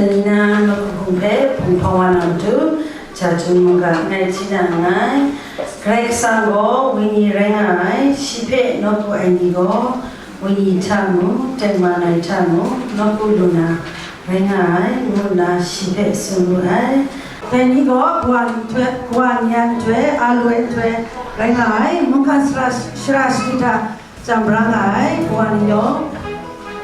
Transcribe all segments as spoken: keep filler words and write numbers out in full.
Nna nawku hpung hpe hpung hpawng wa na matu, ja htum mu ga, ngai hti na nngai. Karai Kasang gaw Wenyi rai nga ai, shi hpe nawku ai ni gaw, Wenyi hta mung, tengman ai hta mung, nawku lu na rai nga ai, ngu nna shi hpe tsun wu ai. Dai ni gaw kawa ni hte, kawa ni a nhtoi, a lu ai nhtoi rai nga ai, mungkan sara, sara shagu hta jam bra nga ai, kawa ni yawng,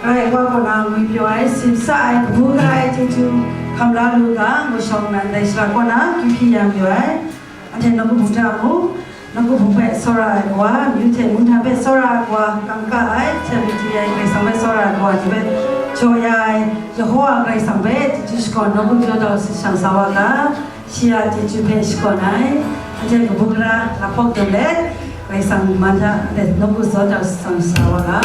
Karai Wa kaw na ngwi pyaw ai, simsa ai, kabu gara ai chyeju hkam la lu ga, ngu shawng nnan dai sara kaw na, kyu hpyi ya mayu ai. Anhte nawku hpung hta mung, nawku hpung hpe tsawra ai kawa, myu hte mungdan hpe tsawra ai kawa, kangka ai, hte mung di ai Karai Kasang hpe tsawra ai kawa ni hpe jaw ya ai, Yehowa Karai Kasang hpe chyeju shakawn nawku jaw dau shang sa wa ga, shi a chyeju hpe shakawn ai, anhte kabu gara lahpawk dem let, Karai Kasang man hta, anhte nawku jaw dau shang sa wa ga.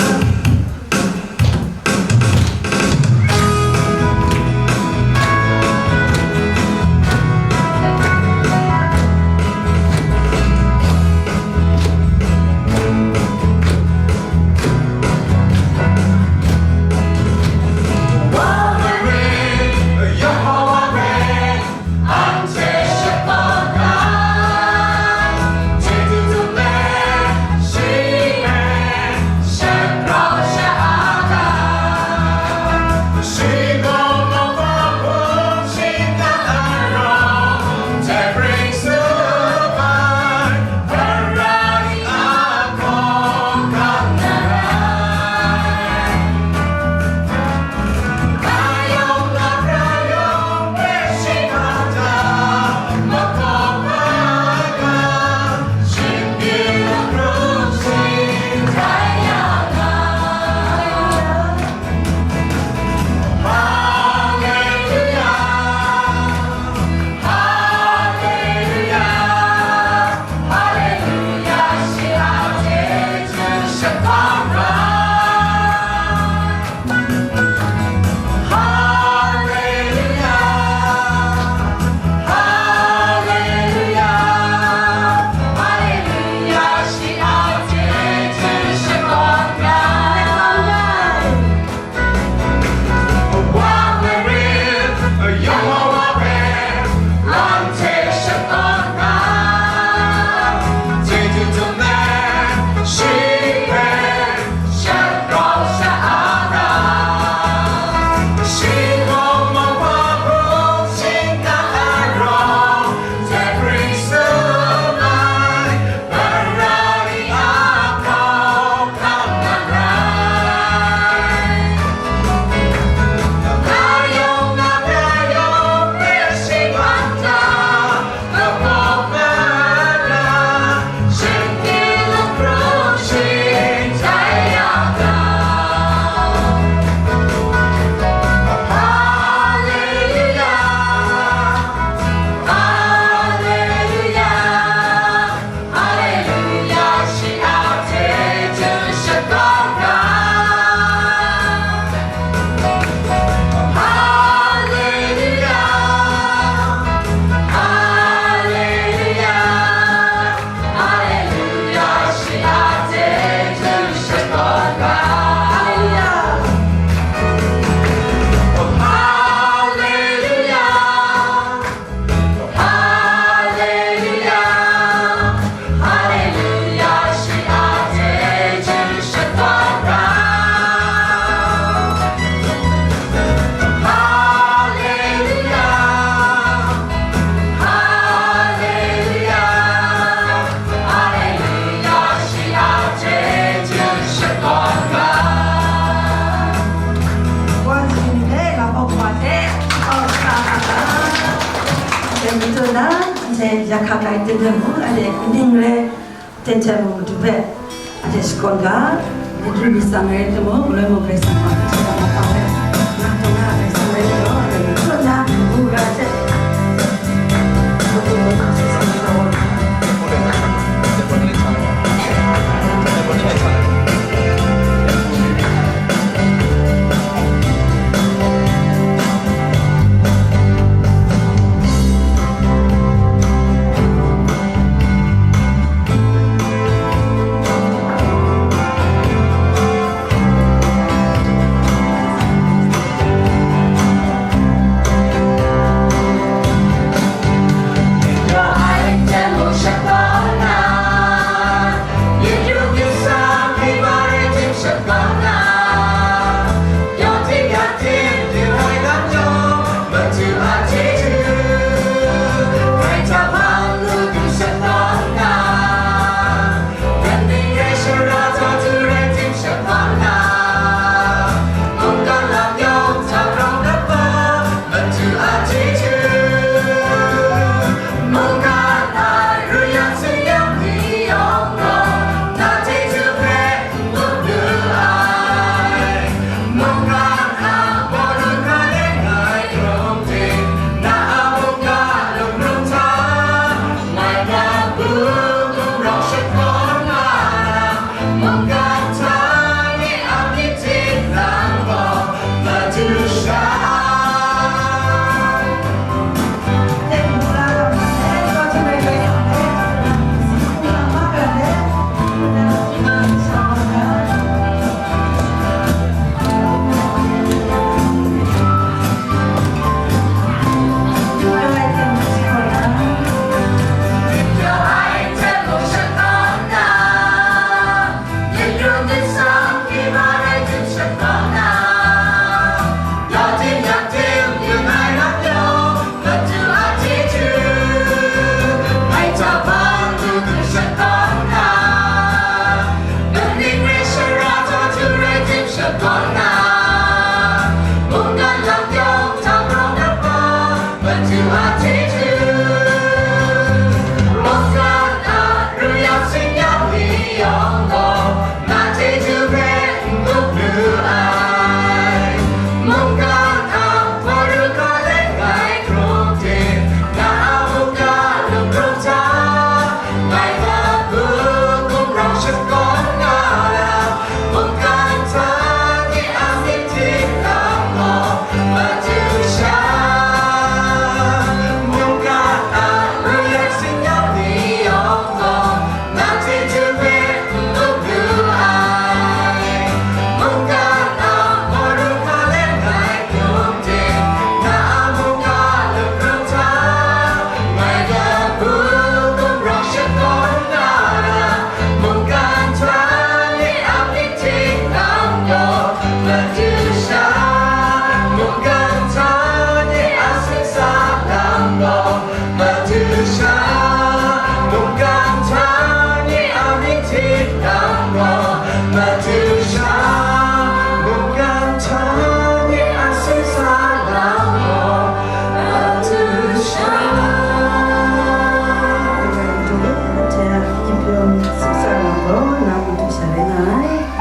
Dai ni tsun na, anhte ya hkak ai ten ten mung, anhte kaning re ten ten mung matu hpe, anhte shakawn ga, myit ru myit tsang ai rai timung, galoi mung Karai Kasang a hpe shakawn ga hpe, na taw na Karai Kasang rai timung, anhte myit ru na, ngu ra ai hte.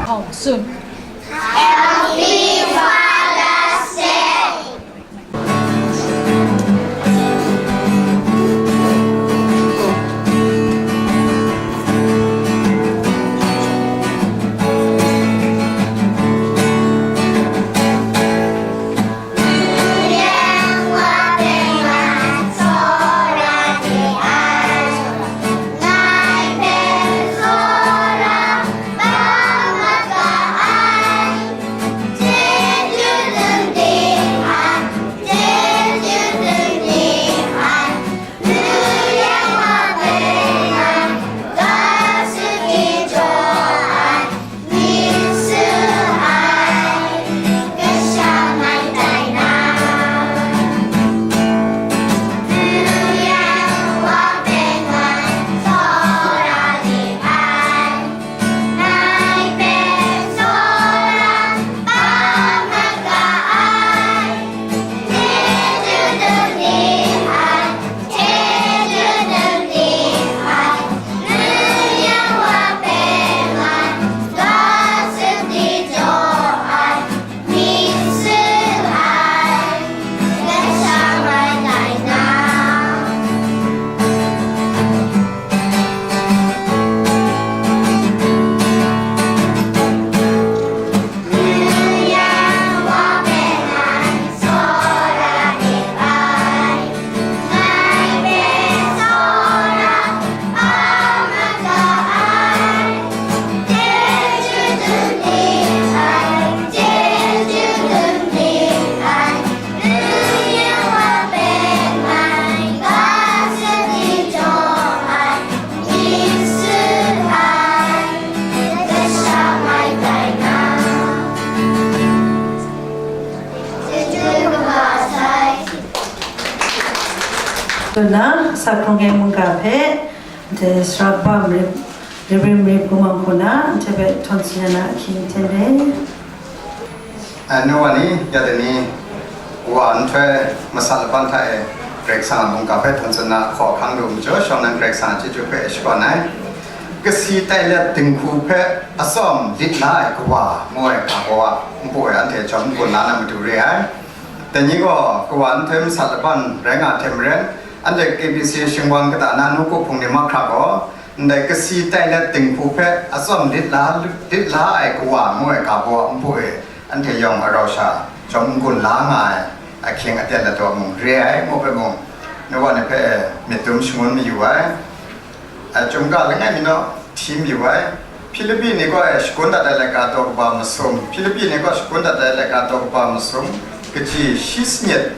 Hawng sun. Tuna, sa hkrung ai mungga hpe, de sara bam rip, rip rim rip kumang hku na, nte hpe htawn si na ahkying hte re. Anu wa ni, ya de ni, Wa nhtoi masat laban hta e Karai Kasang a mungga hpe htan tsun na hkaw hkang lu majaw, shawng nnan Karai Kasang a chyeju hpe e shakawn ai. Kasi tai let dinghku hpe atsawm lit la ai kawa ngu ai ga baw a npu e anhte jawm n-gun la na matu re ai. Dai ni gaw kawa nhtoi masat laban rai nga hte maren, anhte K B C shingwang kata na nawku hpung ni mahkra gaw, ndai kasi tai let dinghku hpe atsawm lit la, lit la ai kawa ngu ai ga baw a npu e anhte yawng arau sha jawm n-gun la nga ai ahkying aten ladaw mung re ai, ngu hpe mung, nawku ni hpe myit dum shangun mayu ai. A, chyum ga langai mi naw hti mayu ai. Hpilipi ni kaw e shakun dat ai laika daw kaba masum, Hpilipi ni kaw shakun dat ai laika daw kaba masum, kaji shi sanit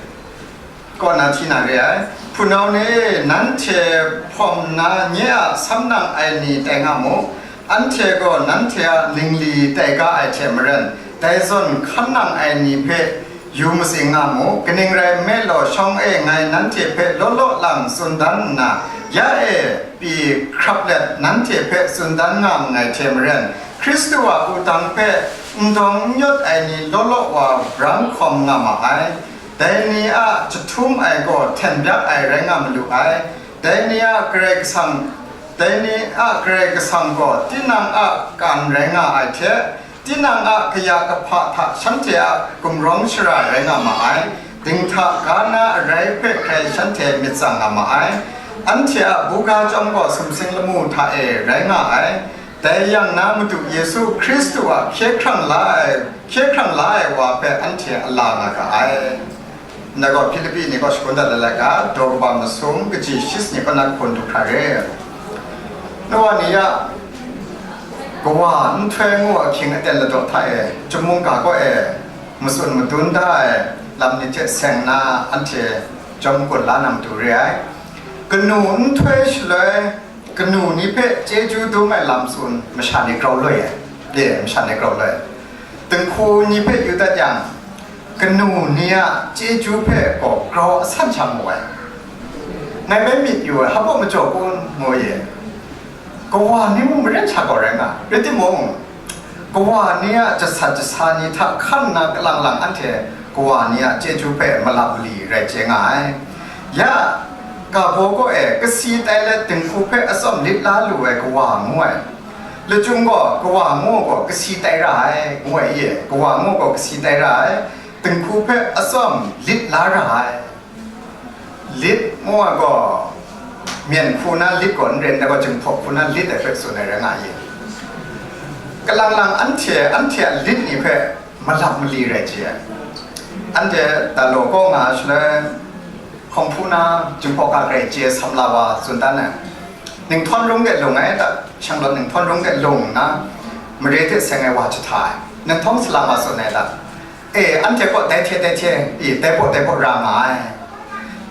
kaw na hti na re ai. Hpunau ni e, nanhte hpawm nna nye a sam nang ai ni tai nga mu, anhte gaw nanhte a ningli tai ga ai hte maren, dai zawn hkan nang ai ni hpe yu matsing nga mu, kaning rai nme law, shawng e ngai nanhte hpe law law lang tsun dan nna, ya e pyi hkrap let nanhte hpe tsun dan nga nngai hte maren, Hkristu a wudang hpe n dawng n yawt ai ni law law wa brang hkawm nga ma ai. Dai ni a jahtum ai gaw hten byak ai rai nga malu ai. Dai ni a Karai Kasang, dai ni a Karai Kasang gaw tinang a kan rai nga ai hte, tinang a kaya kahpa hta shanhte a gumrawng shara rai nga ma ai, dinghta ga na arai hpe hkrai shanhte myit tsang nga ma ai, anhte a buga chyawm gaw sumsing lamu hta e rai nga ai, dai yang na Madu Yesu Hkristu a hkye hkrang la ai, hkye hkrang la ai wa hpe anhte a la nga ga ai. Ndai gaw Hpilipi ni kaw shakun dat ai laika daw kaba masum, kaji shi sanit kaw na hkun du hkra re. Nawku ni ya, kawa nhtoi ngu ahkying aten ladaw hta e, chyum mungga kaw e matsun madun da ai lam ni hte seng nna, anhte jawm n-gun la na matu re ai. Kanu nhtoi shaloi, kanu ni hpe chyeju dum ai lam tsun masha ni grau loi ai, e, masha ni grau loi. Dinghku ni hpe yu dat yang, kanu ni a chyeju hpe gaw grau asan sha mu ai. Ngai bai myit yu ai, hpa majaw kun, ngu ye. Kawa ni mung maren sha gaw rai nga, rai timung, kawa ni a jasat jasa ni hta hkan nna kalang lang anhte kawa ni a chyeju hpe malap mali rai chye nga ai. Ya, ga baw kaw e kasi tai let dinghku hpe atsawm lit la lu ai kawa ngu ai. Lachyung gaw kawa ngu gaw kasi tai ra ai, ngu ai e, kawa ngu gaw kasi tai ra ai, dinghku hpe atsawm lit la ra ai. Lit ngu ai gaw, myen hku na lit gaw n rai, ndai gaw, Jinghpaw hku na lit ai hpe tsun ai rai nga i? Kalang lang anhte, anhte a lit ni hpe malap mali rai chye ai. Anhte Dalaw kaw nga ai shaloi, hkawng hpu na Jinghpaw ga grai chye samla wa tsun dan ai. Ninghtawn rung de lung ai ta, Shanglawt Ninghtawn rung de lung nna, mare hte seng ai wa jahta ai. Ninghtawn salang wa tsun ai ta, E, anhte kaw dai hte dai hte, e, dai baw dai baw ra nga ai.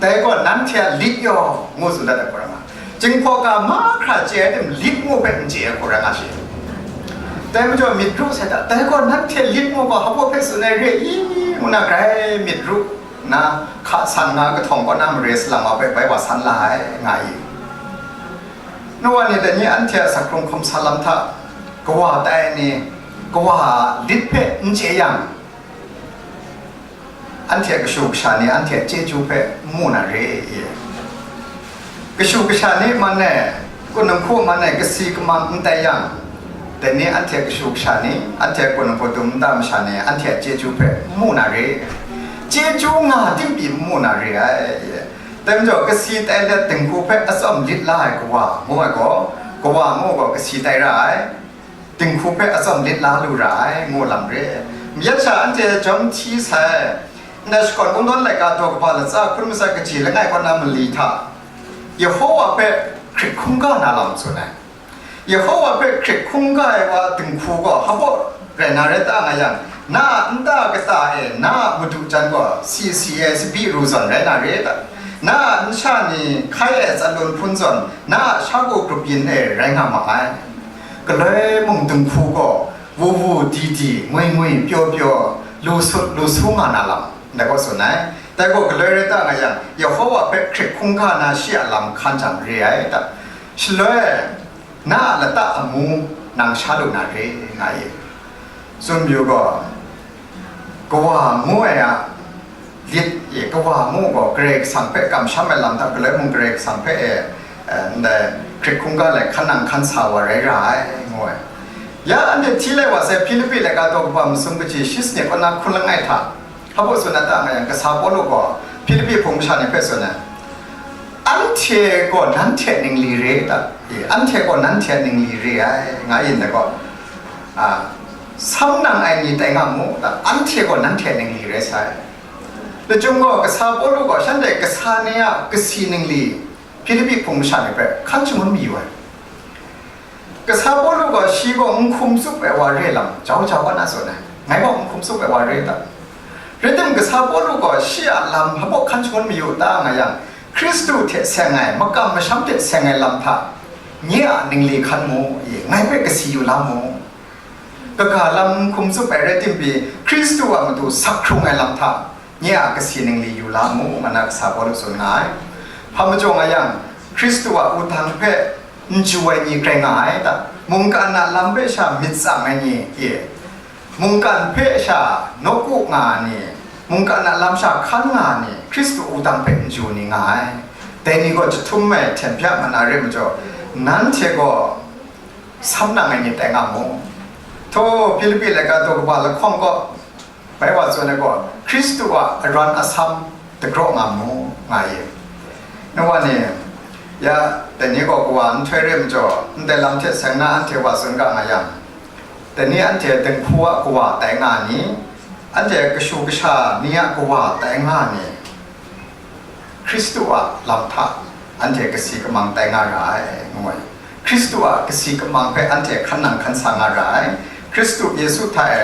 Dai gaw nanhte a lit yaw, ngu tsun dat ai hku ra nga. Jinghpaw ga mahkra chye ai tim lit ngu hpe n chye ai hku ra nga shi. Dai majaw myit ru sai hta, dai gaw nanhte lit ngu gaw hpa hpe tsun ai re i, ngu na grai myit ru nna, hka san nga kahtawng kaw na mare salang wa hpe bai wa san la ai, nga i. Nawku ni dai ni anhte a sak hkrung hkum sa lam hta, kawa tai ai ni, kawa lit hpe n chye yang, anhte kashu kasha ni anhte a chyeju hpe n mu na re i? Kashu kasha ni man e, kunung hku man e, kasi kamang n tai yang, dai ni anhte kashu kasha ni, anhte kunung hku dum nta masha ni anhte a chyeju hpe n mu na re? Chyeju nga tim pyi n mu na re ai. Dai majaw, kasi tai let dinghku hpe atsawm lit la ai kawa ngu ai gaw, kawa ngu gaw kasi tai ra ai. Dinghku hpe atsawm lit la lu ra ai, ngu lam re. Mayat sha anhte jawm hti sai, ndai shakawn kungdawn laika daw kaba latsa hkun matsat kaji langai kaw na mali hta, Yehowa hpe hkrit hkungga na lam tsun ai. Yehowa hpe hkrit hkungga ai wa dinghku gaw hpa rai na rai ta nga yang, na a nta kata e na a madu jan gaw si si ai tsabyi ru zawn rai na re ta? Na a nsha ni hkai ai tsat lun hpun zawn na a sha ku grup yin e rai nga ma ai. Galoi mung dinghku gaw wu wu di di, ngwi ngwi, pyaw pyaw, lu sut lu su nga na lam, ndai gaw tsun ai. Dai gaw galoi rai ta nga yang, Yehowa hpe hkrit hkungga na shi a lam hkan jang re ai ta? Shaloi, na a lata amu nang sha lu na re, nga i. Tsun yu gaw, kawa ngu ai a Dit e, kawa mu gaw Karai Kasang hpe kamsham ai lam hta galoi mung Karai Kasang hpe e, e, ndai hkrit hkungga lai hkan nang hkan sa wa rai ra ai, ngu ai. Ya anhte hti lai wa sai, Hpilipi laika daw kaba masum kaji shi sanit kaw na hkun langai hta, hpa baw tsun na ta nga yang, kasa Pawlu gaw Hpilipi hpung masha ni hpe tsun ai, anhte gaw nanhte ningli re ta? E, anhte gaw nanhte ningli re ai, nga yin dai gaw, a, sam nang ai ni tai nga mu ta? Anhte gaw nanhte ningli re sai. Lachyum gaw, kasa Pawlu gaw shanhte kasa ni a kasi ningli Hpilipi hpung masha ni hpe hkan shangun mayu ai. Kasa Pawlu gaw shi gaw n hkum tsup ai wa re lam jau jau wa na tsun ai, ngai gaw n hkum tsup ai wa re ta? Rai tim, kasa Pawlu gaw shi a lam hpa baw hkan shangun mayu ta nga yang, Hkristu hte seng ai, makam masham hte seng ai lam hta nye a ningli hkan mu i, ngai hpe kasi yu la mu. Kaga lam n hkum tsup ai rai tim pyi, Hkristu a matu sak hkrung ai lam hta nye a kasi ningli yu la mu, ngu na kasa Pawlu tsun nga ai. Hpa majaw nga yang, Hkristu a wudang hpe n ju ai ni grai nga ai ta? Mungkan a lam hpe sha myit tsang ai ni, e, mungkan hpe sha nawku nga ai ni, mungkan a lam sha hkan nga ai ni, Hkristu wudang hpe n ju ni nga ai. Dai ni gaw jahtum ai hten bya ma na re majaw, nanhte gaw sam nang ai ni tai nga mu. Htaw, Hpilipi laika daw kaba lahkawng kaw bai wa tsun ai gaw, Hkristu a arawn asam dagraw nga mu, nga i. Nang wa ni, ya, dai ni gaw kawa nhtoi re majaw, ndai lam hte seng na anhte wa tsun ga nga yang, dai ni anhte dinghku a kawa tai nga ni, anhte kashu kasha ni a kawa tai nga ni, Hkristu a lam hta anhte kasi kamang tai nga ra ai, ngu ai. Hkristu a kasi kamang hpe anhte hkan nang hkan sa nga ra ai. Hkristu Yesu hta e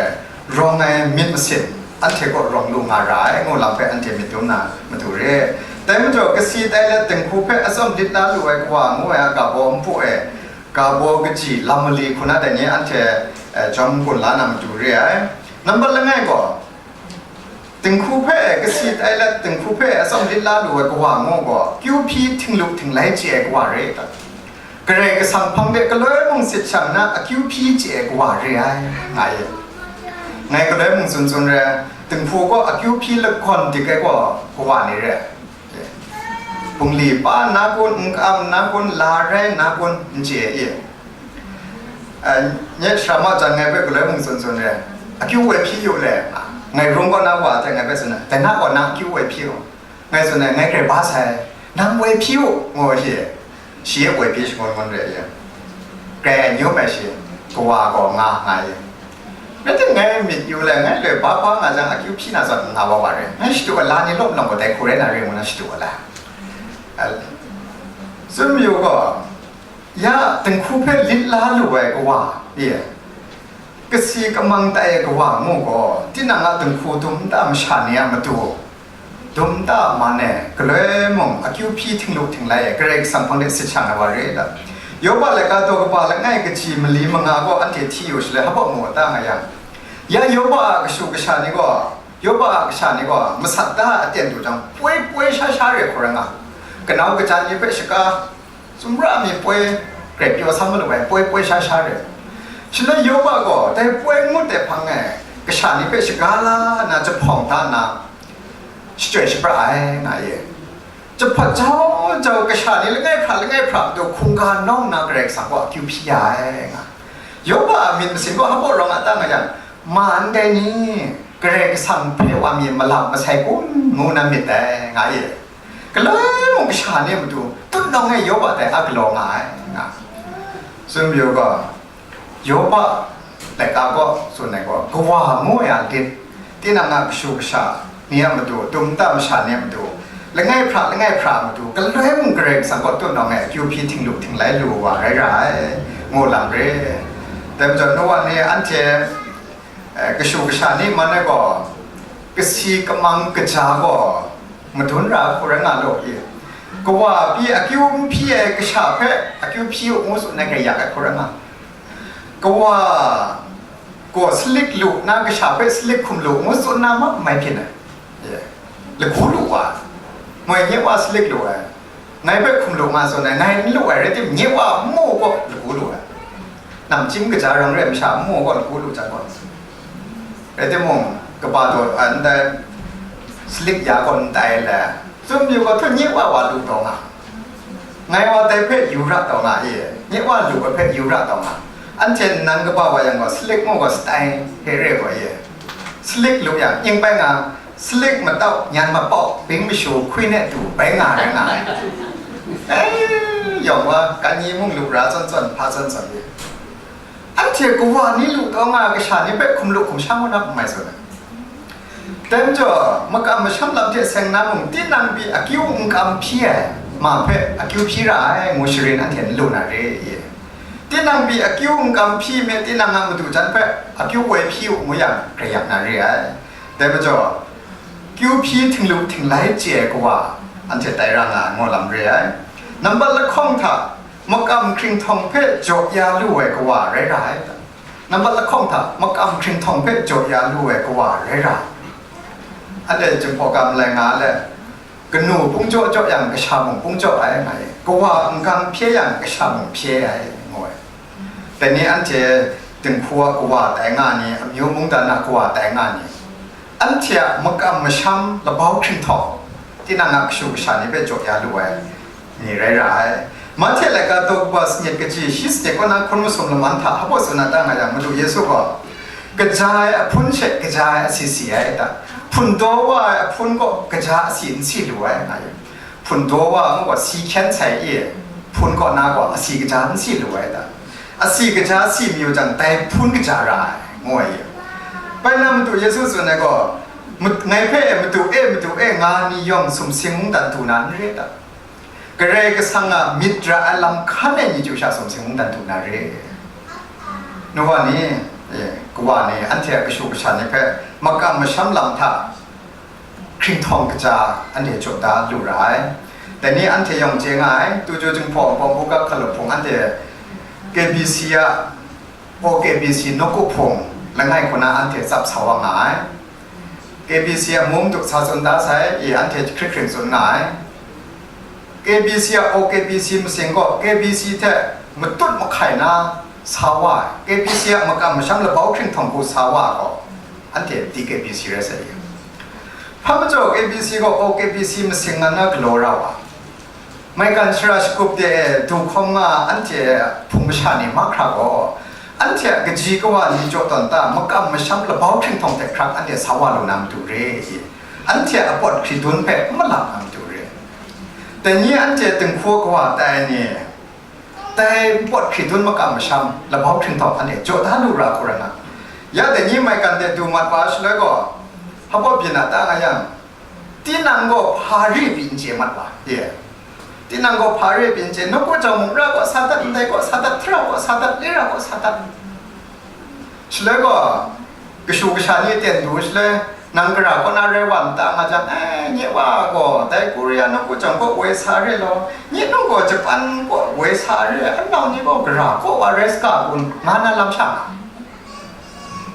rawng ai myit masin anhte kaw rawng lu nga ra ai, ngu lam hpe anhte myit dum na matu re. Dai majaw, kasi tai let dinghku hpe atsawm lit la lu ai kawa ngu ai a ga baw npu e, ga baw kaji lam mali hku na dai ni anhte, eh, jawm gun la na matu re ai. Nambat langai gaw, dinghku hpe e kasi tai let, dinghku hpe e atsawm lit la lu ai kawa ngu gaw, akyu hpyi htinglu htinglai chye ai kawa re ta? Karai Kasang hpang de galoi mung sit shang na akyu hpyi chye ai kawa re ai, nga e. Ngai galoi mung tsun tsun re, dinghku gaw akyu hpyi lagawn dik ai gaw kawa ni re. Bungli pa na kun, n ka-am na kun, la rai na kun, n chye e. Eh, nye shara ma jan ngai hpe galoi mung tsun tsun re, akyu woi hpyi yu le, ngai rung kaw na wa hte ngai hpe tsun ai, dai na gaw nang akyu woi hpyi u. Ngai tsun ai, ngai grai ba sai, nang woi hpyi u, ngu shi. Shi e woi hpyi shangun ngun re ye. Grai ai n yawm ai shi, kawa gaw nga nga ye. Rai tim, ngai myit yu le, ngai loi ba ba nga jang, akyu hpyi na zawn nga wa wa re. Ngai shadu wa la ni lawm lawm gaw dai hku rai na re ngu na shadu wa la. Eh, tsun mayu gaw, ya dinghku hpe lit la lu ai kawa, ye, kasi kamang tai ai kawa ngu gaw, tinang a dinghku dum nta masha ni a matu, dum nta man e, galoi mung akyu hpyi htinglu htinglai e, Karai Kasang hpang de sit shang ai wa re ai lam. Yoba laika daw kaba langai kaji mali manga gaw anhte hti yu shaloi, hpa baw mu ta nga yang, ya Yoba a kashu kasha ni gaw, Yoba a kasha ni gaw masat da aten du jang, poi poi sha sha re hkau rai nga, kanau kajan ni hpe shaka, sumra mi poi, grai pyaw sam malu ai, poi poi sha sha re. Shaloi Yoba gaw dai poi ngut ai hpang e kasha ni hpe shaga la nna, jahpawng da nna, shachyoi shapra ai, nga ye. Jahpawt jau jau kasha ni langai hpra langai hpra matu hkungga nawng nna Karai Kasang gaw akyu hpyi ya ai, nga. Yoba a myit masin gaw hpa baw rawng a ta nga yang, ma ndai ni, Karai Kasang hpe wa mi malam masai kun, ngu na myit dai, nga ye. Galoi mung kasha ni matu tut nawng e Yoba dai a galaw nga ai, nga. Tsun mayu gaw, Yoba laika kaw tsun ai gaw, kawa ngu ai a lit, tinang a kashu kasha ni a matu, dum nta masha ni a matu, langai hpra langai hpra a matu, galoi mung Karai Kasang kaw tut nawng e akyu hpyi htinglu htinglai lu wa rai ra ai, ngu lam re. Dai majaw, Noa ni anhte, eh, kashu kasha ni man ai gaw, kasi kamang kaja gaw madun ra ai hku rai nga law i? Kawa pyi akyu n hpyi ai kasha hpe akyu hpyi u ngu tsun ai grai yak ai hku rai nga. Kawa gaw salik lu nna kasha hpe salik hkum lu ngu tsun na ma mai hpyin ai. Ye. Lagu lu wa, moi nye wa salik lu ai, ngai hpe hkum lu nga tsun ai, ngai n lu ai rai tim, nye wa nmu gaw lagu lu ai. Namchyim kaja rang re ai masha nmu gaw lagu lu jang gaw, rai timung, kaba daw, a, ndai, Salik ya gaw n tai le, tsun yu gaw htu nye wa wa lu taw nga, ngai wa dai hpe yu ra taw nga e, nye wa lu ai hpe yu ra taw nga, anhte nnan kaba wa yang gaw salik mu gaw stai hpe re gaw e, salik lu yang ing bai nga, salik matau nyan mapau bing mashu hkwi ne du bai nga rai nga ai. Yawng wa kan ni mung lu ra zawn zawn hpa zawn zawn e. Anhte kawa ni lu taw nga ai kasha ni hpe hkum lu hkum shang u na hpe mai tsun ai. Dai majaw, makam masham lam hte seng na mung, tinang pyi akyu n kam hpyi ai ma hpe akyu hpyi ra ai, ngu sharin anhte n lu na re i? Tinang pyi akyu n kam hpyi me, tinang a madu jan hpe akyu woi hpyi u ngu yang, grai yak na re ai. Dai majaw, kyu hpyi htinglu htinglai chye ai kawa anhte tai ra nga ai, ngu lam re ai. Nambat lahkawng hta makam hkringhtawng hpe jaw ya lu ai kawa rai ra ai. Nambat lahkawng hta makam hkringhtawng hpe jaw ya lu ai kawa rai ra ai. Anhte Jinghpaw ga malai nga ai le, kanu pung jaw jaw yang kasha mung pung jaw ai, nga ai. Kawa n kam hpye yang kasha mung hpye ai, ngu ai. Dai ni anhte dinghku a kawa tai nga ni, amyu mungdan a kawa tai nga ni, anhte a makam masham labau hkringhtawng, tinang a kashu kasha ni hpe jaw ya lu ai ni rai ra ai. Mahte laika daw kaba sanit kaji shi sanit kaw na hkun masum laman hta hpa tsun na ta nga yang, Madu Yesu gaw, kaja ai ahpun she kaja ai asi si ai ta? Hpun daw wa ai ahpun gaw kaja asi n si lu ai, nga yang, hpun daw wa a mung gaw si hkyen sai i, hpun kaw na gaw asi kaja n si lu ai ta? Asi kaja si mayu jang, dai hpun kaja ra ai, ngu ai. Bai na Madu Yesu tsun ai gaw, "Mut-, ngai hpe, 'Madu e, Madu e,' nga ni yawng sumsing mungdan du na n re ta? Karai Kasang a myit ra ai lam hkan ai ni chyu sha sumsing mungdan du na re." Nu wa ni, e, kawa ni, anhte a kashu kasha ni hpe makam masham lam hta hkringhtawng kaja anhte jaw da lu ra ai. Dai ni anhte yawng chye nga ai, Tuju Jinghpaw Npawng Bukak Hkalup Hpung anhte K B C a, O K B C nawku hpung langai hku na anhte tsap sa wa nga ai. K B C a mung duk sa tsun da sai, i anhte hkrit hkring tsun nga ai. K B C a O K B C masing gaw K B C hte matut mahkai na sa wa ai, K B C a makam masham labau hkringhtawng hku sa wa ai gaw, anhte D K B C rai sai. Hpa majaw K B C gaw O K B C masing ngan na galaw ra wa, maigan shara shagup de e du hkawm nga anhte hpung masha ni mahkra gaw, anhte a kaji kawa ni jaw tawn ta, makam masham labau hkringhtawng hte hkrak anhte sa wa lu na matu re i? Anhte a pawt hkridun hpe n malap na matu re. Dai ni anhte dinghku kawa tai ni, dai pawt hkridun makam masham labau hkringhtawng anhte jaw da lu ra hku rai nga. Ya dai ni maigan de du mat wa shaloi gaw, hpa byin a ta nga yang, tinang gaw hpa re pyi n chye mat wa, ye. Tinang gaw hpa re pyi n chye, nawku jau mung ra kaw sa dat, ndai kaw sa dat, htra kaw sa dat, lera kaw sa dat. Shaloi gaw, kashu kasha ni ten du shaloi, nang gara kaw na rai wa n ta nga jang, "Ai, nye wa gaw, dai Korea nawku jau kaw woi sa re law, nye nau gaw Japan kaw woi sa re, anau ni gaw gara kaw wa rai saga kun?" nga na lam sha nga.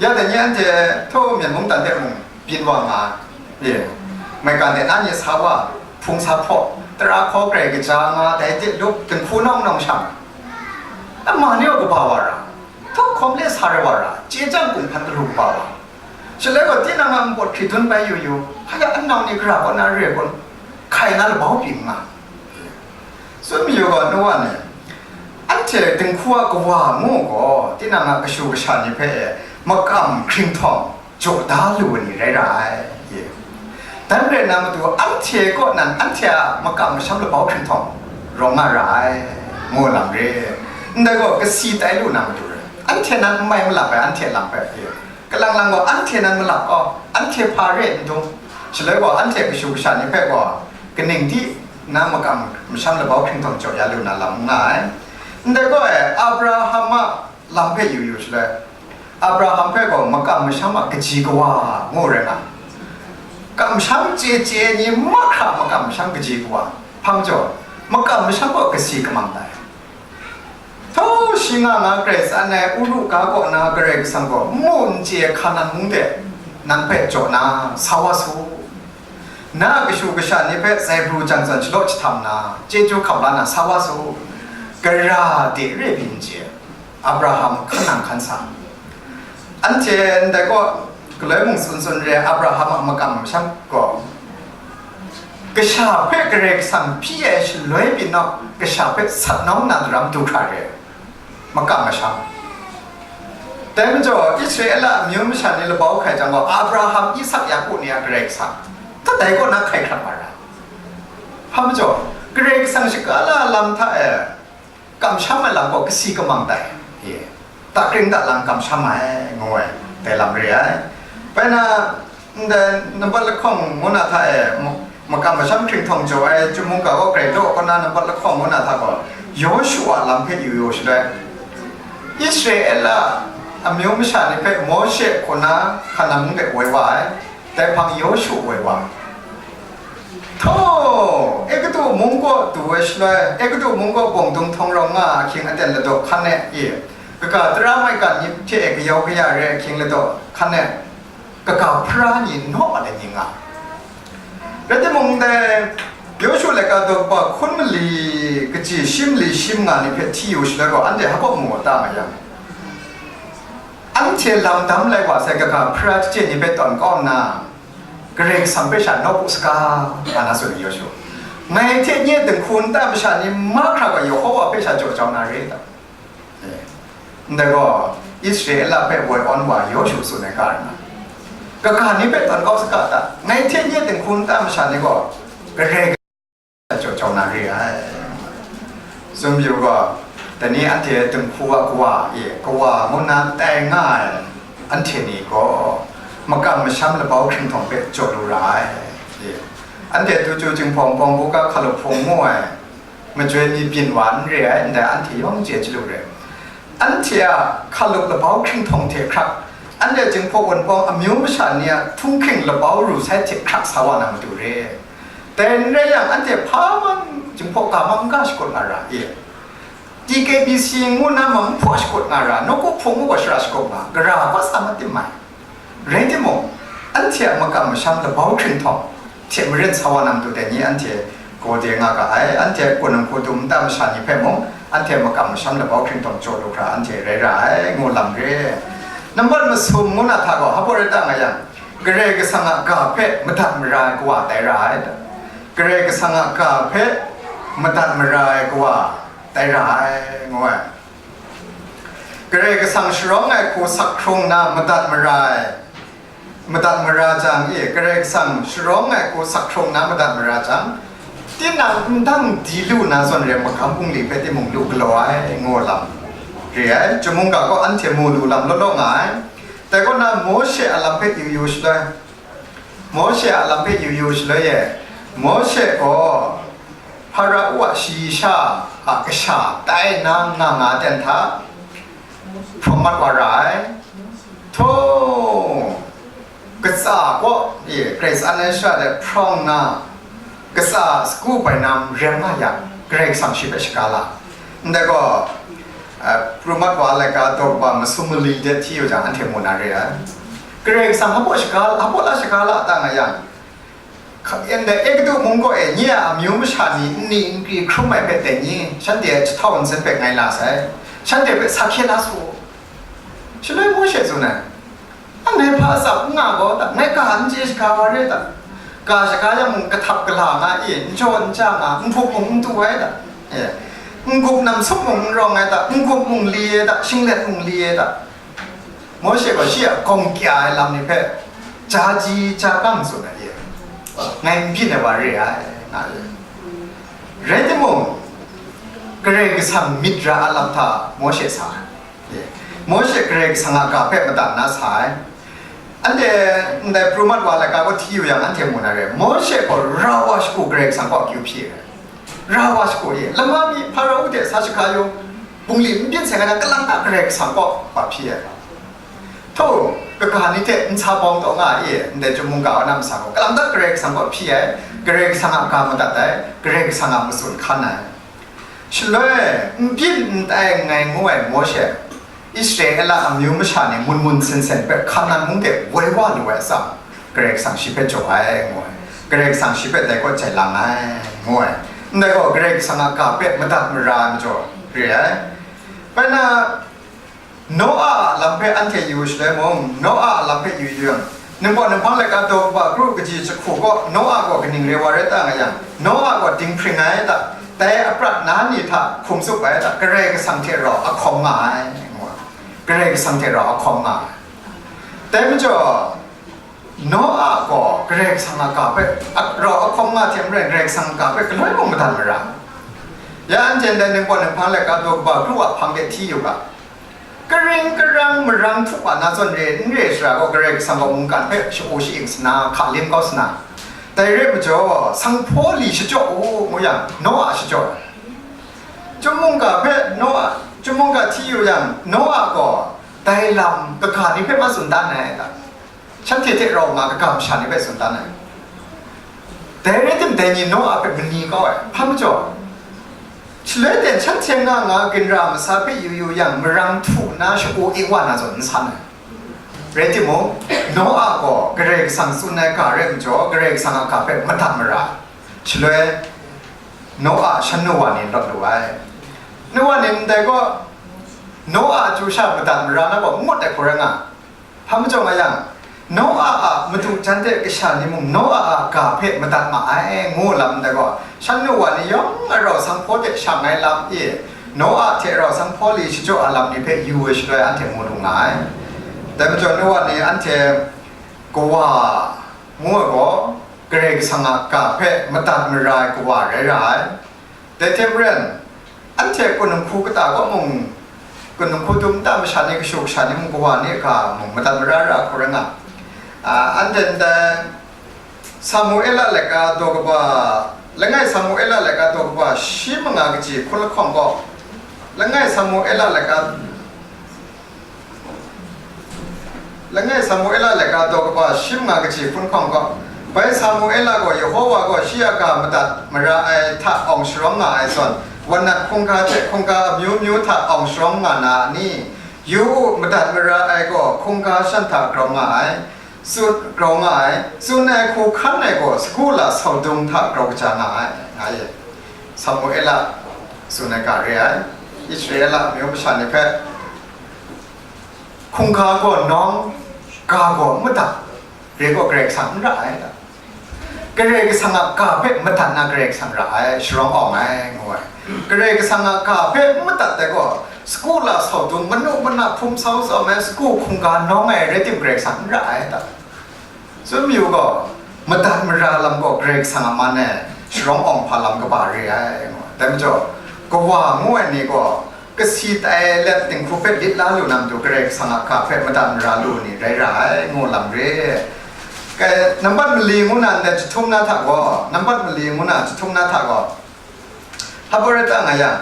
Ya dai ni anhte htaw myen mungdan de mung byin wa nga ai. Ye, maigan de na ni sa wa, hpung sa hpaw, tara hkaw grai kaja nga, dai de lup, dinghku nawng nawng shang, ama ni gaw kaba wa ra, htaw hkawm le sa rai wa ra, chye jang kunghpan galu kaba wa. Shaloi gaw tinang a npawt hkridun bai yu yu, hpa ya anau ni gara kaw na re kun? Hkai na labau byin nga. Tsun mayu gaw, nu wa ni, anhte dinghku a kawa ngu gaw, tinang a kashu kasha ni hpe makam hkringhtawng jaw da lu ai ni rai ra ai. Dan rai na matu, anhte kaw nan anhte a makam masham labau hkringhtawng rawng nga ra ai, ngu lam re. Ndai gaw, kasi tai lu na matu re. Anhte nan n mai malap ai, anhte lam hpe. Kalang lang gaw, anhte nan malap gaw, anhte hpa re n dum? Shaloi gaw, anhte kashu kasha ni hpe gaw, kaning di na makam masham labau hkringhtawng jaw ya lu na lam n nga ai. Ndai gaw e, Abraham a lam hpe yu yu shaloi, Abraham hpe gaw makam masham a kaji kawa ngu rai nga. Kamsham chye chye ni mahkra makam masham kaji kawa. Hpa majaw, makam masham gaw kasi kamang tai. Htaw shi nga nga grai tsan ai Uru ga kaw na Karai Kasang gaw, nmu n chye Hkanan mung de nang hpe jaw na sa wa su. Na a kashu kasha ni hpe zaibru jang zawn shalaw jahtam na, chyeju hkam la na sa wa su. Gara de re pyi n chye, Abraham hkan nang hkan sa. Anhte ndai kaw, galoi mung tsun tsun re, Abraham a makam masham gaw, Kasha hpe Karai Kasang hpyi ai shaloi pyi nau, kasha hpe sat nawng na daram du hkra re, makam masham. Dai majaw, Israela amyu masha ni labau hkai jang gaw, Abraham, Isak, Yaku ni a Karai Kasang, tat dai kaw na hkai hkrat wa ra. Hpa majaw, Karai Kasang shaka la lam hta e, kamsham ai lam gaw kasi kamang tai, ye, takring taklang kamsham ai, ngu ai, dai lam re ai. Bai na, ndai nambat lahkawng ngu na hta e, ma-, makam masham hkringhtawng jaw ai Chyum mungga gaw grai daw kaw na nambat lahkawng ngu na hta gaw, Yawshu a lam hpe yu yu shaloi, Israela amyu masha ni hpe Mawshe kaw na hka na mung de woi wa ai, dai hpang Yawshu woi wa. Htaw, Egutu mung kaw du ai shaloi, Egutu mung kaw bawng dung htawng rawng nga ahkying aten ladaw hkan e, i, kaga tara maigan ni hte e kayau kaya re ahkying ladaw hkan e, kaga hpara ni naw mat ai ni nga. Rai timung, dai Yawshu laika daw kaba hkun mali kaji shi mali shi manga ni hpe hti yu shaloi gaw, anhte hpa kaw mu ta nga yang, anhte lam dam lai wa sai kaga hpara chye ni hpe tawn kau nna, Karai Kasang hpe sha nawku saga, nga na tsun ai Yawshu. Ngai hte nye dinghku nta masha ni mahkra gaw Yehova hpe sha jaw jau na re ta? Ndai gaw, Israela hpe woi awn wa Yawshu tsun ai ga rai nga, kaga ni hpe tawn kau saga ta? Ngai hte nye dinghku nta masha ni gaw Karai jaw jau na re ai. Tsun yu gaw, dai ni anhte dinghku a kawa e, kawa ngu nna tai nga ai anhte ni gaw, makam masham labau hkringhkawng hpe jaw lu ra ai. E, anhte tu chyu, Jinghpaw Npawng Buga, Hkalup Hpung ngu ai majoi mi byin wa n re ai, ndai anhte yawng chye chyalu re. Anhte a hkalup labau hkringhkawng hte hkrak, anhte Jinghpaw Wunpawng amyu masha ni a htunghking labau ru sai hte hkrak sa wa na matu re. Dai n rai yang, anhte hpa man Jinghpaw ga mang n ga shakut nga ra, e, T K B C ngu na mang n hpaw shakut nga ra, nawku hpung ngu gaw shara shakut nga, gara hpa sa mat tim mai. Rai timung, anhte a makam masham labau hkringhkawng hte maren sa wa na matu dai ni anhte gaw de nga ga ai, anhte kun nhku dum nta masha ni hpe mung, anhte makam masham labau hkringhkawng jaw lu hkra anhte rai ra ai, ngu lam re. Nambat masum ngu na hta gaw, hpa rai ta nga yang, Karai Kasang a ga hpe madat mara ai kawa tai ra ai ta? Karai Kasang a ga hpe madat mara ai kawa tai ra ai, ngu ai. Karai Kasang sharawng ai hku sak hkrung na madat mara ai, madat mara jang e, Karai Kasang sharawng ai hku sak hkrung na madat mara jang, tinang ndang di lu na zawn re, magam bungli hpe timung lu galaw ai, ngu lam re ai. Chyum mungga gaw anhte mu lu lam law law nga ai. Dai kaw na, Mawshe a lam hpe yu yu shaloi, Mawshe a lam hpe yu yu shaloi e, Mawshe gaw Hparao a shayi sha a kasha tai nna nga nga ten hta hprawng mat wa ra ai. Htaw, katsa kaw e, Karai tsan ai sha de hprawng nna, katsa sagu bainam rem nga yang, Karai Kasang shi hpe shaga la. Ndai gaw, eh, Pru mat wa ai laika daw kaba masum mali de hti yu jang, anhte mu na re ai. Karai Kasang hpa shaga, hpa la shaga la ta nga yang, hka-, ndai Egutu mung kaw e nye a amyu masha ni nni nkri hkrum ai hpe dai ni, shanhte a jahtau nsen hpe ngai la sai, shanhte hpe sa hkye la su. Shaloi Mawshe tsun ai, "A, ngai hpa atsam n nga gaw ta? Ngai ga n chye shaga wa re ta? Ga shaga yang mung, kahtap gala nga e, n jaw n ja nga, n hpup mung n tu ai ta? E, n-gup namsup mung n rawng ai ta? N-gup mung li ai ta? Shinglet mung li ai ta?" Mawshe gaw shi a gawng kya ai lam ni hpe ja ji ja kang tsun ai e, ngai n byin ai wa re ai, nga e. Rai timung, Karai Kasang myit ra a lam hta Mawshe sa ai. Mawshe Karai Kasang a ga hpe madat na sa ai. Anhte ndai Pru mat wa ai laika kaw hti yu yang, anhte mu na re, Mawshe gaw rau wa shagu Karai Kasang kaw akyu hpyi ai. Rau wa shagu e, lama mi Hparao de sa shaga yu, bungli n byin seng ai, kalang ta Karai Kasang kaw wa hpyi ai. Htaw, kaga ni hte nsa bawng taw nga e, ndai Chyum mungga wa na masa gaw, kalang ta Karai Kasang kaw hpyi ai, Karai Kasang a ga madat ai, Karai Kasang a matsun hkan ai. Shaloi, n byin n tai nngai ngu ai Mawshe, Israela amyu masha ni mun mun sen sen hpe Hkanan mung de woi wa lu ai atsam, Karai Kasang shi hpe jaw ai, ngu ai. Karai Kasang shi hpe dai kaw jai lang ai, ngu ai. Ndai gaw, Karai Kasang a ga hpe madat mara ai majaw re ai. Bai na, Noa a lam hpe anhte yu shaloi mung, Noa a lam hpe yu yu yang, Ningpawt Ninghpang laika daw kaba kru kaji jahku gaw Noa gaw kaning re wa rai ta nga yang, Noa gaw dinghpring ai ta, dai aprat na ni hta hkum tsup ai ta, Karai Kasang hte rau a hkawm nga ai, ngu ai. Karai Kasang hte rau a hkawm nga ai. Dai majaw, Noa gaw Karai Kasang a ga hpe, a, rau a hkawm nga hte maren Karai Kasang a ga hpe galoi mung madat mara. Ya anhte ndai Ningpawt Ninghpang laika daw kaba kru a hpang de hti yu ga. Karing karang marang htup a na zawn re n re shara gaw, Karai Kasang gaw mungkan hpe shagu shaing sana, hka lim kau sana. Dai re majaw, sanghpaw li shachyaw u, ngu yang, Noa shachyaw ai. Chyum mungga hpe Noa, chyum mungga hti yu yang, Noa gaw dai lam kaga ni hpe ma tsun dan ai ta? Shanhte hte rau nga kaga masha ni hpe tsun dan ai. Dai rai tim, dai ni Noa hpe mani kau ai, hpa majaw, shaloi ten shanhte nga nga ginra masa hpe yu yu yang, marang htu nna shagu ing wa na zawn n san ai. Rai timung, Noa gaw Karai Kasang tsun ai ga rai majaw, Karai Kasang a ga hpe madat mara ai. Shaloi, Noa shan nu wa ni lawt lu ai. Nu wa ni ndai gaw, Noa a chyu sha madat mara na gaw ngut ai hku rai nga. Hpa majaw nga yang, Noa a madu jan de kasha ni mung Noa a ga hpe madat ma ai, ngu lam ndai gaw, shan nu wa ni yawng a rau sanghpaw de shang ai lam e, Noa hte rau sanghpaw li shachyaw a lam ni hpe yu ai shaloi anhte mu lu nga ai. Dai majaw, Noa ni anhte kawa ngu ai gaw, Karai Kasang a ga hpe madat mara ai kawa rai ra ai. Dai hte maren, anhte kunung hku kata kaw mung, kunung hku dum nta masha ni, kashu kasha ni mung, kawa ni a ga mung madat mara ra hku rai nga. A, anhte ndai Samuela laika daw kaba, langai Samuela laika daw kaba shi manga kaji hkun lahkawng gaw, langai Samuela laika Langai Samuela laika daw kaba shi manga kaji hkun hkawng gaw, bai Samuela gaw Yehova gaw shi a ga madat mara ai hta awng sharawng nga ai zawn, wanat hkungga hte hkungga amyu myu hta awng sharawng nga na a ni? Yu u, madat mara ai gaw hkungga shan hta grau nga ai, tsun, grau nga ai, tsun ai hku hkan ai gaw sagu la saudung hta grau kaja nga ai, nga ye. Samuela tsun ai ga re ai, Israela amyu masha ni hpe, hkungga gaw nawng, ga gaw madat, re gaw Karai Kasang n ra ai ta? Karai Kasang a ga hpe madat na Karai Kasang ra ai, sharawng awng ai, ngu ai. Karai Kasang a ga hpe n madat ai gaw, sagu la saudung, manu mana hpum sau tsawm ai, sagu hkungga nawng ai rai tim, Karai Kasang n ra ai ta? Tsun mayu gaw, madat mara lam gaw Karai Kasang a man e, sharawng awng hpa lam kaba re ai, ngu ai. Dai majaw, kawa ngu ai ni gaw, kasi tai let dinghku hpe lit la lu na matu, Karai Kasang a ga hpe madat mara lu ni rai ra ai, ngu lam re. Kai, nambat mali ngu na ndai jahtum na hta gaw, nambat mali ngu na jahtum na hta gaw, hpa rai ta nga yang,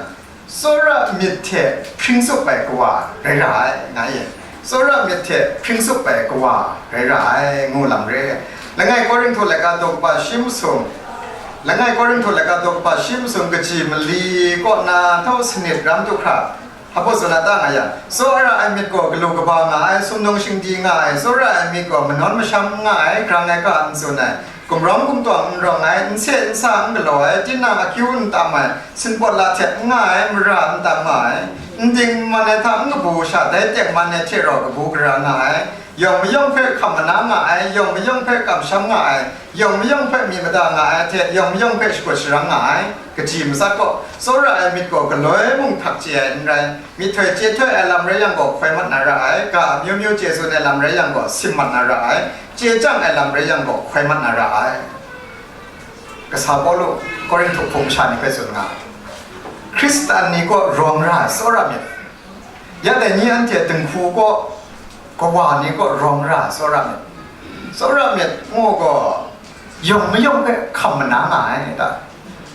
tsawra myit hte hpring tsup ai kawa rai ra ai, nga ye. Tsawra myit hte hpring tsup ai kawa rai ra ai, ngu lam re. Langai Korinhtu laika daw kaba shi masum, Langai Korinhtu laika daw kaba shi masum kaji mali kaw na htau sanit ram du hkra, hpa tsun a ta nga yang, tsawra ai myit gaw galu kaba nga ai, sumnung shingdi nga ai, tsawra ai myit gaw manawn masham n nga ai, grang ai ga n tsun ai, gumrawng gumtawng n rawng ai, n se n sa n galaw ai, tinang akyu n tam ai, sinpawt la hte n nga ai, mara n tam nga ai, n dingman ai hta n kabu sha, dai tengman ai hte rau kabu gara nga ai, yawng mayawng hpe hkam mana nga ai, yawng mayawng hpe kamsham nga ai, yawng mayawng hpe myi mada nga ai hte, yawng mayawng hpe shakut sharang nga ai, kaji matsat gaw, tsawra ai myit gaw galoi mung htak chye ai n rai, myihtoi chye htoi ai lam rai yang gaw, hkoi mat na ra ai, ga amyu myu chye tsun ai lam rai yang gaw, sim mat na ra ai, chye chyang ai lam rai yang gaw, hkoi mat na ra ai. Kasa Pawlu Korinhtu hpung masha ni hpe tsun nga, Hkristan ni kaw rawng ra ai tsawra myit, ya dai ni anhte dinghku kaw, kawa ni kaw rawng ra ai tsawra myit. Tsawra myit ngu gaw, yawng mayawng hpe hkam mana nga ai ta?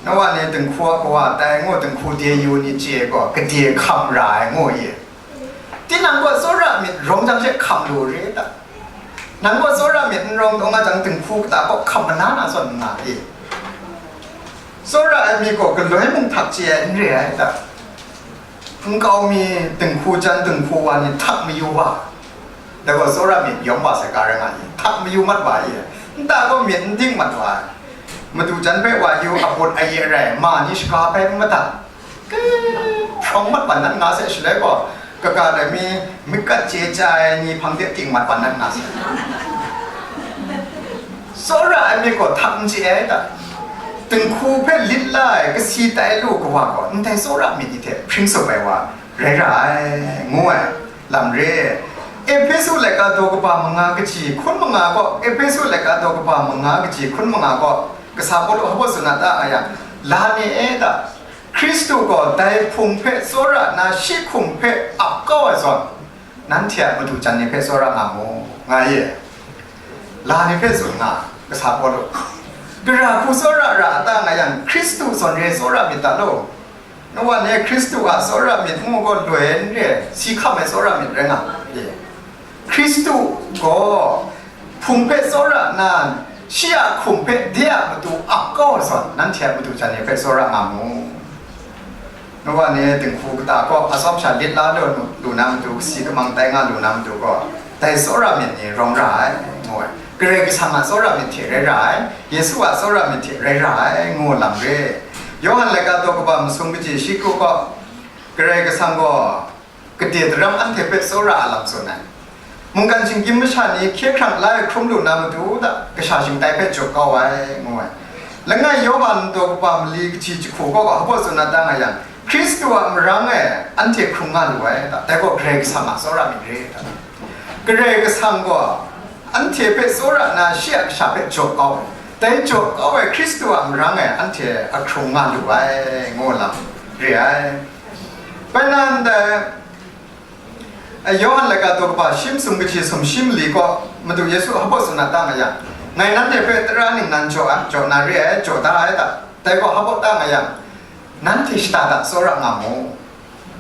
Noa ni dinghku a kawa tai ngu dinghku de yu ni chye gaw, gade hkam ra ai ngu ye. Tinang gaw tsawra myit rawng jang she hkam lu re ta? Nang gaw tsawra myit n rawng taw nga jang, dinghku kata kaw hkam mana na zawn n nga e? Tsawra ai myit gaw galoi mung htak chye ai n re ai ta? Nkau mi dinghku jan dinghku wa ni htak mayu wa, dai gaw tsawra myit yawng wa sai ga rai nga i, htak mayu mat wa i, nta gaw myit n ding mat wa ai. Madu jan hpe wa yu, a but a ye rai, ma ni shaga bai n madat, hprawng mat wa nan nga sai, shaloi gaw kaga dai mi, myit kat chye chye ai ni hpang de ting mat wa nan nga sai. Tsawra ai myit gaw htak n chye ai ta? Dinghku hpe lit la ai kasi tai lu kawa gaw ndai tsawra myit ni hte hpring tsup ai wa rai ra ai, ngu ai lam re. Ehpesu laika daw kaba manga kaji hkun manga gaw, Ehpesu laika daw kaba manga kaji hkun manga gaw, kasa Pawlu hpa tsun na ta nga yang, la ni e ta? Hkristu gaw dai Hpung hpe tsawra nna shi hkum hpe ap kau ai zawn, nanhte a madu jan ni hpe tsawra nga mu, nga ye. La ni hpe tsun nga, kasa Pawlu. Gara hku tsawra ra a ta nga yang, Hkristu zawn re tsawra myit ta law? Nawa ni Hkristu a tsawra myit ngu gaw loi n re, si hkam ai tsawra myit rai nga ye. Hkristu gaw Hpung hpe tsawra nna, shi a hkum hpe de a matu ap kau ai zawn, nanhte a madu jan ni hpe tsawra nga mu. Nawa ni dinghku kata kaw atsawm sha lit la lu, lu na matu, kasi kamang tai nga lu na matu gaw, dai tsawra myit ni rawng ra ai, ngu ai. Karai Kasang a tsawra myit hte rai ra ai, Yesu a tsawra myit hte rai ra ai, ngu lam re. Yawhan laika daw kaba masum kaji shi kru gaw, Karai Kasang gaw gade daram anhte hpe tsawra a lam tsun ai. Mungkan shinggyim masha ni hkye hkrang la ai hkrum lu na matu hta, kasha shingtai hpe jaw kau ai, ngu ai. Langai Yawhan daw kaba mali kaji jahku gaw hpa tsun na ta nga yang, Hkristu a marang e anhte hkrung nga lu ai ta, dai gaw Karai Kasang a tsawra myit re ta. Karai Kasang gaw anhte hpe tsawra nna shi a kasha hpe jaw kau ai. Dai jaw kau ai Hkristu a marang e anhte a hkrung nga lu ai, ngu lam re ai. Bai na ndai, eh, Yawhan laika daw kaba shi masum kaji sumshi mali gaw, Madu Yesu hpa tsun na ta nga yang, ngai nanhte hpe tara ningnan jaw ai, jaw na re ai, jaw da ai ta? Dai gaw hpa ta nga yang, nanhte shada da tsawra nga mu.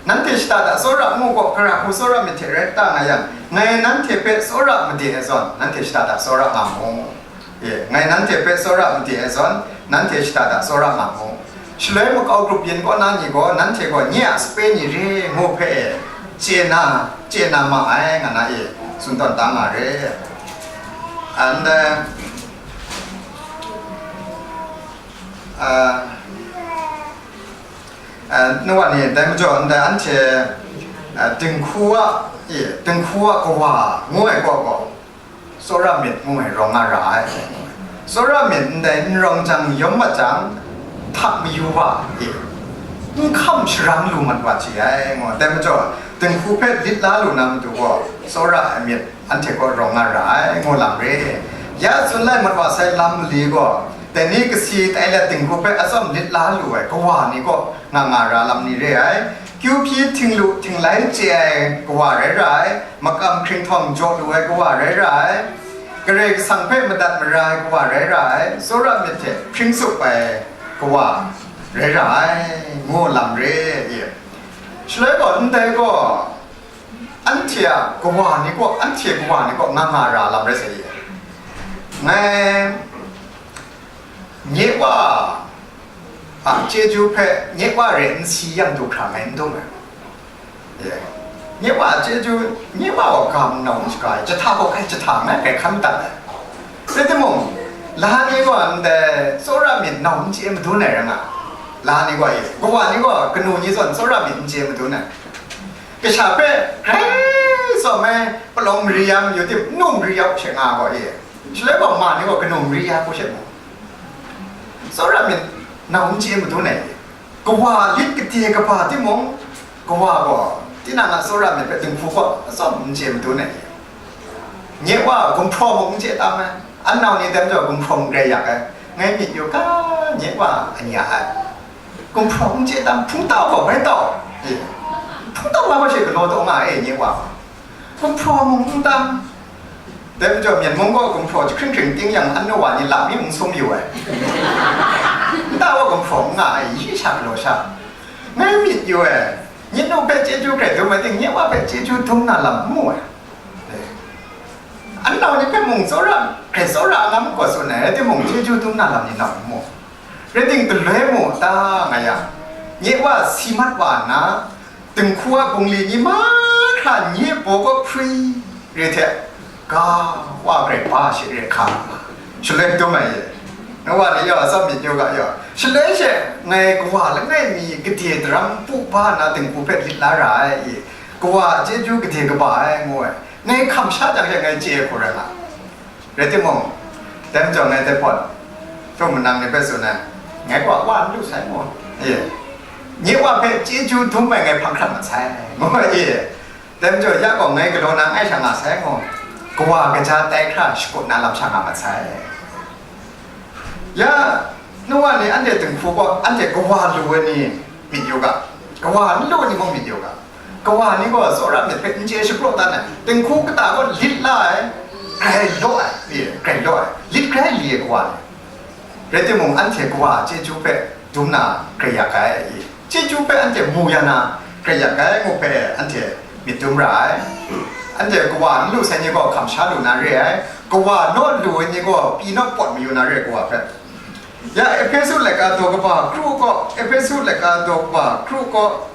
Nanhte shada da tsawra ngu gaw, gara hku tsawra myit hte rai ta nga yang, ngai nanhte hpe tsawra made ai zawn, nanhte shada da tsawra nga mu. E, ngai nanhte hpe tsawra made ai zawn, nanhte shada da tsawra nga mu. Shaloi makau grup yin kaw na ni gaw, nanhte gaw nye a sape ni re ngu hpe e, chye na, chye na ma ai, nga na e, tsun tawn da nga re. And, uh, uh, uh, nawa ni, dai majaw, ndai anhte, uh, dinghku a, e, dinghku a kawa ngu ai gaw gaw, tsawra myit ngu ai rawng nga ra ai. Tsawra myit ndai n rawng jang yawm mat jang, htak mayu wa e, n hkam sharang lu mat wa chye ai, ngu. Dai majaw, dinghku hpe lit la lu na matu gaw, tsawra ai myit anhte kaw rawng nga ra ai, ngu lam re. Ya tsun lai mat wa sai lam mali gaw, dai ni kasi tai let dinghku hpe atsawm lit la lu ai kawa ni kaw nga nga ra lam ni re ai. Kyu hpyi htinglu htinglai chye ai kawa rai ra ai, makam hkringhtawng jaw lu ai kawa rai ra ai, Karai Kasang hpe madat mara ai kawa rai ra ai, tsawra myit hte hpring tsup ai kawa rai ra ai, ngu lam re ai. Shaloi gaw, ndai gaw, anhte a kawa ni kaw, anhte kawa ni kaw nga nga ra lam rai sai ye. Ngai, nye wa a chyeju hpe nye wa re n si yang du hkra ngai n dum ai. Ye. Nye wa a chyeju, nye wa gaw ga nau n shaga ai, jahta gaw kai jahta ngai, kai hkan dat ai. Rai timung, la ni gaw ndai tsawra myit nau n chye madun ai rai nga, la ni gaw e, kawa ni gaw kanu ni zawn tsawra myit n chye madun ai. Kasha hpe grai tsawm ai palawng mari ya mayu tim, nu mari ya hpe nga gaw e, shaloi gaw ma ni gaw kanu mari ya hku she mu. Tsawra myit nau n chye madun ai. Kawa lit gade kaba timung, kawa gaw tinang a tsawra myit hpe dinghku kaw atsawm n chye madun ai. Nye wa gumhpraw mung n chye tam ai. An nau ni dai majaw gumhpraw mung rai yak ai. Ngai myit yu ga, nye wa anya ai. Gumhpraw n chye tam, hpungtau gaw bai tau. E, hpungtau wa gaw she galaw taw nga e, nye wa. Gumhpraw mung n tam. Dai majaw Myen mung gaw gumhpraw jahkring hkring ting yang, an nu wa ni lam mi n sum yu ai. Nta wa gumhpraw n nga ai, yi sha galaw sha. Ngai myit yu ai, nye nu hpe chyeju hkrai dum ai ting, nye wa hpe chyeju dum na lam n mu ai. An nau ni hpe mung tsawra, hkrai tsawra a ngam gaw tsun ai, rai timung, chyeju dum na lam ni nau n mu. Rai ting, galoi mu ta nga yang, nye wa si mat wa nna, dinghku a bungli ni mahkra nye baw kaw hpri re hte, ga wa garai ba she re hka, shaloi dum ai ye. Ngai wa ni yaw, atsawm myit yu ga yaw, shaloi she ngai kawa langai mi gade daram pu ba nna dinghku hpe lit la ra ai i, kawa a chyeju gade kaba ai, ngu ai. Ngai hkam sha jang she ngai chye ai hku rai nga. Rai timung, Dai majaw ngai dai pawt, htaw manang ni hpe tsun ai, ngai gaw wa n lu sai mu, e, nye wa hpe chyeju dum ai ngai hpang hkrat mat sai, ngu ai, e. Dai majaw ya gaw ngai galaw na ai sha nga sai, ngu, kawa kaja tai hkra shakut na lam sha nga mat sai. Ya, nu wa ni anhte dinghku gaw anhte kawa lu ai ni myit yu ga, kawa n lu ai ni mung myit yu ga. Kawa ni gaw tsawra myit hpe n chye shapraw dan ai, dinghku kata gaw lit la ai, grai law ai, e, grai law ai, lit grai li ai kawa ni. Rai timung, anhte kawa chyeju hpe dum na grai yak ai, e, chyeju hpe anhte mu ya na grai yak ai, ngu hpe anhte myit dum ra ai. Anhte kawa n lu sai ni gaw hkam sha lu na re ai, kawa naw lu ai ni gaw pyi naw pawt mayu na re ai kawa hpe. Ya, Ehpesu laika daw kaba kru gaw, Ehpesu laika daw kaba kru gaw,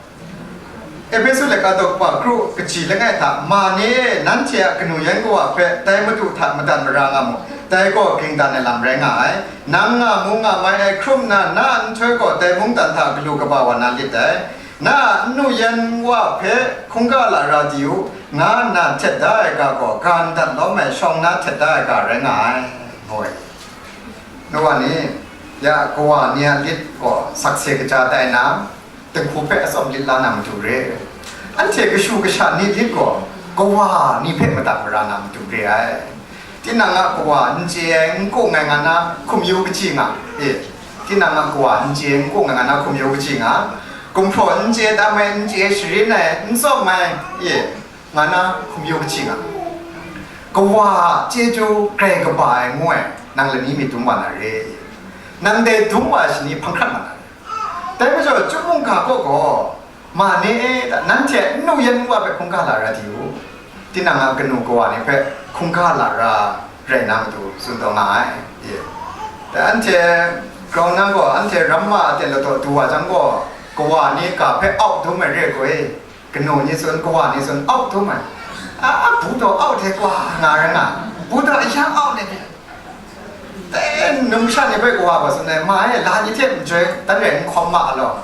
Ehpesu laika daw kaba kru kaji langai hta, ma ni e, nanhte a kanu yan kawa hpe dai Madu hta madat mara nga mu, dai gaw ging dan ai lam rai nga ai. Nang nga mu nga mai ai hkrum nna, na a nhtoi gaw dai mungdan hta galu kaba wa na lit dai. Na a n-nu yan wa hpe hkungga lara di u, nga nna htet da ai ga gaw, ga ndat lawm ai shawng na htet da ai ga rai nga ai, ngu ai. Nu wa ni, ya, kawa ni a lit gaw sakse kaja tai na, dinghku hpe atsawm lit la na matu re. Anhte kashu kasha ni lit gaw kawa ni hpe madat mara na matu re ai. Tinang a kawa n chye ai, n kung ai nga na hkum yu kaji nga, e, tinang a kawa n chye ai, n kung ai nga na hkum yu kaji nga, gumhpraw n chye tam ai, n chye sharin ai, n tsawm ai, e, nga na hkum yu kaji nga, kawa a chyeju grai kaba ai ngu ai, nang lani myit dum wa na re, nang dai dum wa ai shani hpang hkrat ma na re. Dai majaw, Chyum mungga kaw gaw, ma ni e, nanhte n-nu yan n wa hpe hkungga lara di u, tinang a kanu kawa ni hpe hkungga lara rai na matu tsun taw nga ai, e. Dai anhte grau na gaw, anhte ramma a ten ladaw du wa jang gaw, kawa ni ga hpe au dum ai re ai gaw, e, kanu ni tsun, kawa ni tsun, au dum ai. A, a, bu daw au hte kwa nga rai nga, bu daw a yang au ne, dai num sha ni hpe kawa gaw tsun ai, ma e, la ni hte majoi dan rai n hkawm ma law,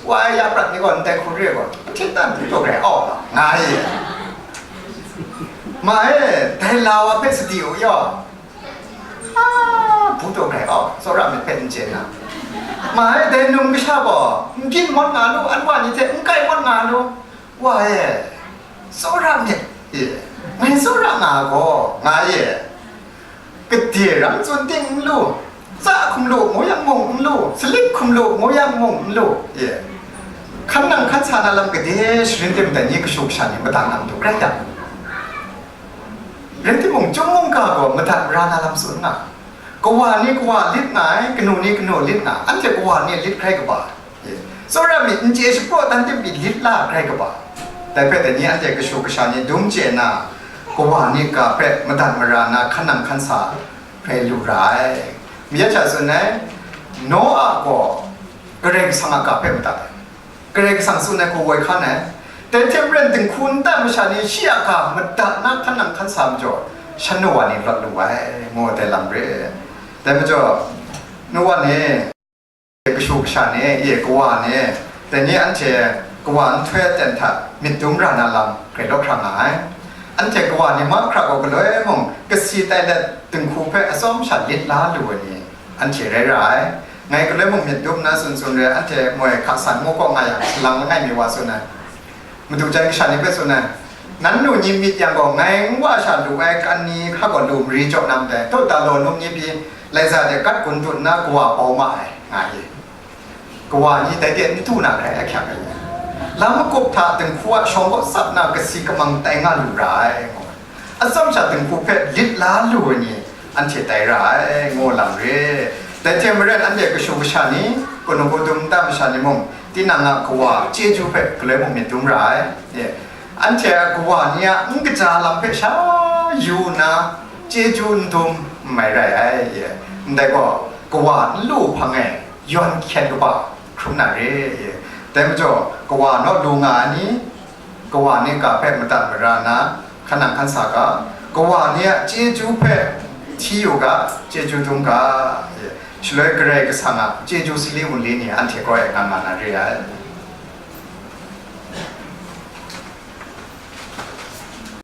wa ai ya prat ni gaw ndai hku re gaw, hpyen dan bu daw grai au law, nga ai. Ma e, dai la wa hpe sadi u yaw, a, bu daw grai au, tsawra myit hpe n chye na. Ma e, dai num kasha gaw n byin mat nga lu, an wa ni hte n kai mat nga lu, wa e, tsawra myit, e, ngai tsawra nga gaw, nga e, gade ram tsun ting n lu, tsa hkum lu ngu yang mung n lu, salit hkum lu ngu yang mung n lu, e, hkan nang hkan sa na lam gade sharin tim dai ni kashu kasha ni madat na matu grai yang, rai timung, Chyum mungga gaw madat mara na lam tsun nga, kawa ni kawa lit nga ai, kanu ni kanu lit nga, anhte kawa ni lit grai kaba, e, tsawra myit n chye shapraw dan tim pyi lit la grai kaba. Dai hpe dai ni anhte kashu kasha ni dum chye nna, kawa ni ga hpe madat mara na hkan nang hkan sa rai lu ra ai. Mayat sha tsun ai, Noa gaw Karai Kasang a ga hpe madat ai. Karai Kasang tsun ai hku woi hkan ai. Dai hte maren dinghku nta masha ni shi a ga madat na hkan nang hkan sa majaw, shan nawa ni lawt lu ai, ngu ai dai lam re. Dai majaw, nawa ni, kashu kasha ni, e, kawa ni, dai ni anhte kawa nhtoi aten hta myit dum ra na lam grai lawt hkra nga ai. Anhte kawa ni mahkra gaw galoi mung kasi tai let dinghku hpe atsawm sha lit la lu ai ni anhte rai ra ai. Ngai galoi mung myit dum nna tsun tsun re, anhte moi hka san ngu kaw nga yang, salang langai mi wa tsun ai. Madu jan kasha ni hpe tsun ai, nan nu ni myit yang gaw, ngai n wa sha lu ai kan ni hka gaw lu mari jaw na ndai, dawt da law num ni pyi, lai za de gat gun dut nna kawa bau ma ai, nga ye. Kawa ni dai de n du na hkrai ahkyak ai. Lam magup hta dinghku a shawng kaw tsap na kasi kamang tai nga lu ra ai, ngu ai. Atsawm sha dinghku hpe lit la lu ai ni, anhte tai ra ai, ngu lam re. Dai hte maren, anhte kashu kasha ni, kanu kadum nta masha ni mung, tinang a kawa chyeju hpe galoi mung myit dum ra ai. E, anhte a kawa ni a n kaja lam hpe sha yu nna, chyeju n dum n mai rai ai. E, ndai gaw, kawa n lu hpang e yawn hkyen kaba hkrum na re. E, dai majaw, kawa naw lu nga ai ni, kawa ni ga hpe madat mara na, hkan nang hkan sa ga, kawa ni a chyeju hpe hti yu ga, chyeju dum ga, e, shaloi Karai Kasang a chyeju sali wunli ni anhte kaw e nga nga na re ai.